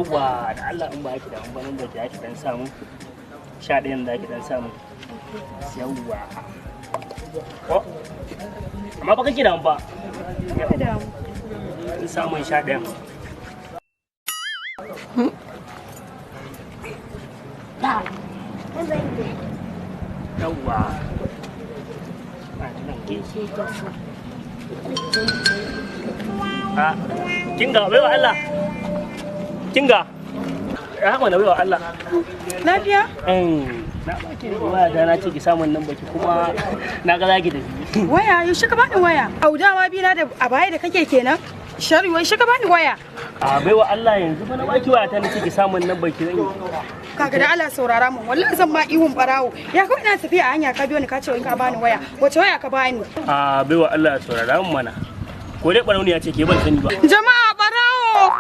Yawwa, da Allah in ba ki da an banin ba ki dan samu. 11 da ki dan samu. Yawwa. Ko? Amma ba kake da ba. Ka damu. In samun 11. Yawwa. A kinga baiwa Allah. Kinga. Ya mana baiwa Allah. Lafiya? Na baki waya da na ce ki samun nan baki kuma na ga zaki tafi. Waya, yaushe ka bani waya? Au dama bi na da a baya da kake kenan? Shari, yaushe ka bani waya? A baiwa Allah yanzu fa na baki waya ta na ce ki samun nan baki zan yi. Kaga da Allah saurara mun, wallahi zan ma ihun barawo. Ya kawai ina tafiya a hanya ka biyo ni ka ce in ka bani waya. Wace waya ka bani? A baiwa Allah saurara mun mana. Ko dai barauniya ce ke ban sani ba. Jama'a barawo!